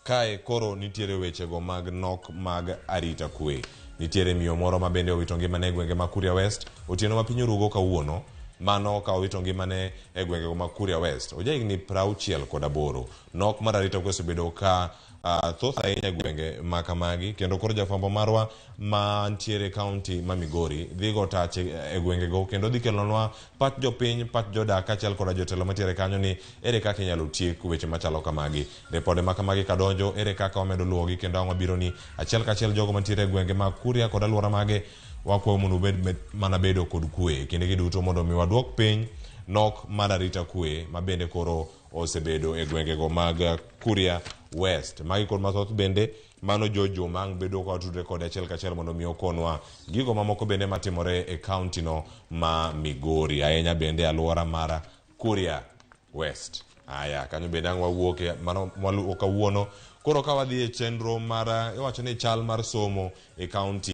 Kae koro nitiere wechego mag nok mag arita kwe. Nitiere miyo moro ma bende owito ngimane e gwenge ma Kuria West otieno ma piny orugo kawuono. Mano ka owito ngimane e gwengego ma Kuria West. Oja higni 68. Nok mar arita kwe osebedo ka thoth ahinya e gwenge ma kamagi kendo koro jafwambo marwa mantiere e kaunti ma Migori dhi go tach e gwengego kendo dhi kelonwa pach jopiny, pach jodak kaachiel koda jotelo mantiere kanyo ni ere kaka inyalo tiek weche machalo kamagi. Ripode ma kamagi kadonjo, ere kaka wamedo luwogi kendo ang' wabiro ni achiel kachiel jogo mantiere e gwenge mag Kuria kod aluora mage wakwayo mondo ubed mana bedo kod kwe e kindegi duto mondo mi waduok piny nok mar arita kwe ma bende koro osebedo e gwengego mag Kuria West. Magi kod mathoth bende mano George Omang bedo ka watudre kode achiel kachiel mondo mi okonwa gigo mamoko bende matimore e kaunti no ma Migori ahinya bende aluora mar Kuria West. Aya, kanyo bende ang' wawuoke mano mwaluwo kawuono. Koro ka wadhi e chenro mar iwacho ni chal mar somo e kaunti.